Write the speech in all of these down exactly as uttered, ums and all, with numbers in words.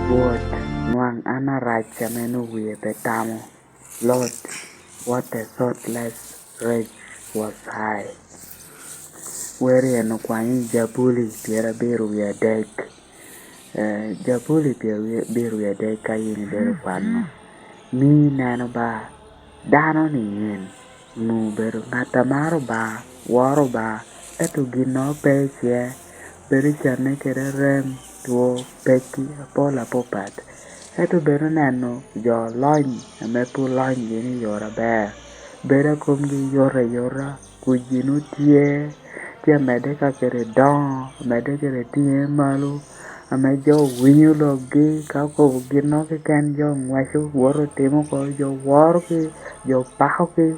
Rwot, nwaŋ an arac ame onwoŋo wie pe tamo. Lord, what a thoughtless wretch was I. Weri en okwanyo i Jabuli pyerabiro wie adek. Eh, Jabuli pyerabiro wie adek ka in ibedo kwano. Mi neno ba, dano-ni en onwoŋo obedo ŋat a maro Obaŋa, woro Obaŋa, ento ginnoro pe ice, bedo canne kede rem, two, pekki apol apapat. Ento bedo neno jo olony ame pe olony gin i yore aber, bedo a komgi yot ayota, kuc gin otye, tye amedde ka kede doŋo, amedde kede tiŋe malo, ame jo winyo lobgi, ka okobo ginnoro keken jo ŋweco, woto timo oko, jo worogi, jo pakogi,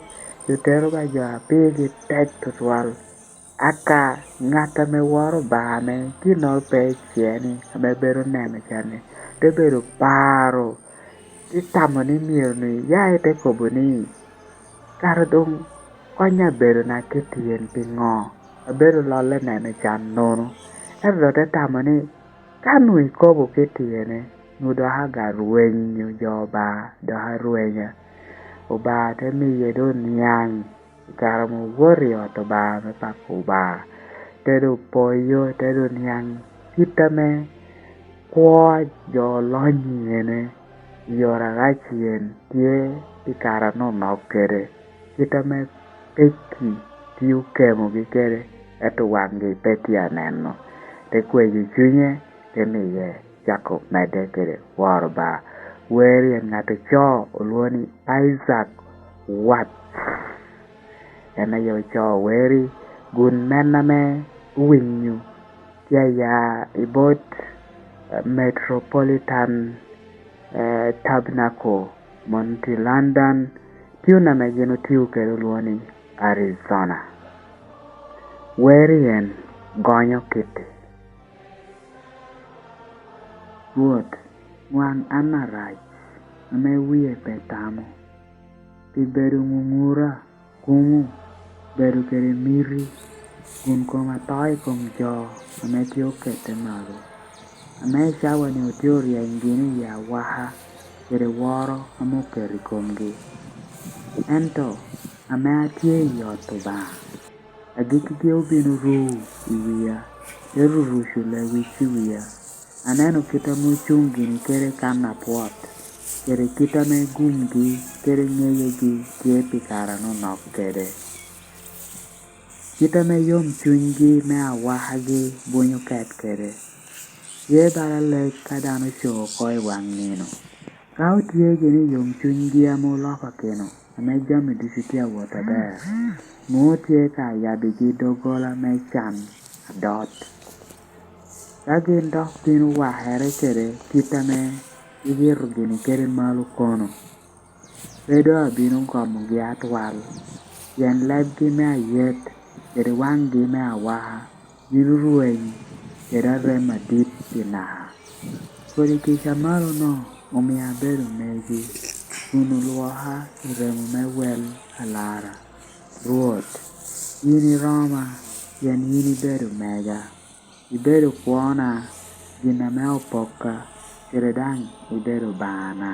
jo tero ba jo a pigi tek tutwal. Aka ŋat ame woro Obaŋa ame ginnoro pe ice-ni, ame bedo neno can-ni, te bedo paro, te tamo ni myero-ni ya ite kobo ni, "Kara doŋ kony abedona kit tyen piŋo? Abedo lolle neno can nono." Ento dok te tamo ni, "Ka nwoŋo ikobo kit tyene, nwoŋo dok aga rwenyo jo Obaŋa, dok arwenya." Obaŋa te miye doŋ niaŋ i kare ame owot i ot Obaŋa me pako Obaŋa, te doŋ poyo, te doŋ niaŋ kit ame kwo a jo olony i ene i yore arac en tye i kare anonok kede kit ame pekki tye okemogi kede, ento waŋgi pe tye aneno. Te kweco cunye, te miye cako medde kede woro Obaŋa. Weri en ŋat oco olwoŋo ni Isaac Watts. En aye oco weri, kun men ame owinyo tye aya i bot, eh, Metropolitan, eh, Tabernacle, mon tye London, tune ame gin otio kede olwoŋo ni Arizona. Weri en gonyo kiti. Rwot, nwaŋ an arac, ame wie pe tamo, pi bedo ŋuŋura, kumo, bedo kede miti, kun koma to i kom jo ame tye okette malo, ame i cawa-ni otye oryeny gini i awaka kede woro ame oketo i komgi. Ento ame atye i ot Obaŋa, agikkigi obino ru i wia, te ruruco lewic i wia. Aneno kit ame ocuŋ gini kede kan apwot, kede kit ame gumgi kede ŋeyegi tye pi kare anonok kede. Kit ame yom cunygi me awakagi bunyo ket kede. Tye bala lek ka dano oco oko i waŋ nino. Ka otye gini yom cunygi ame olokakino, ame jami ducu tye awot aber, nwoŋo tye ka yabigi doggola me can adot. Ka gin dok bino wakere kede kit ame igito gini kede malo kono, pe doŋ abino gomogi atwal, pien lebgi me ayet kede waŋgi me awaka bino rweny kede arem adit pi naka. Kodi kica malo-nu omio abedo megi, kun olwoka i remo me wel alara. Rwot, yin iroma, pien yin ibedo mega. Ibedo kwona, gin ame opokka, kede daŋ ibedo Obaŋana.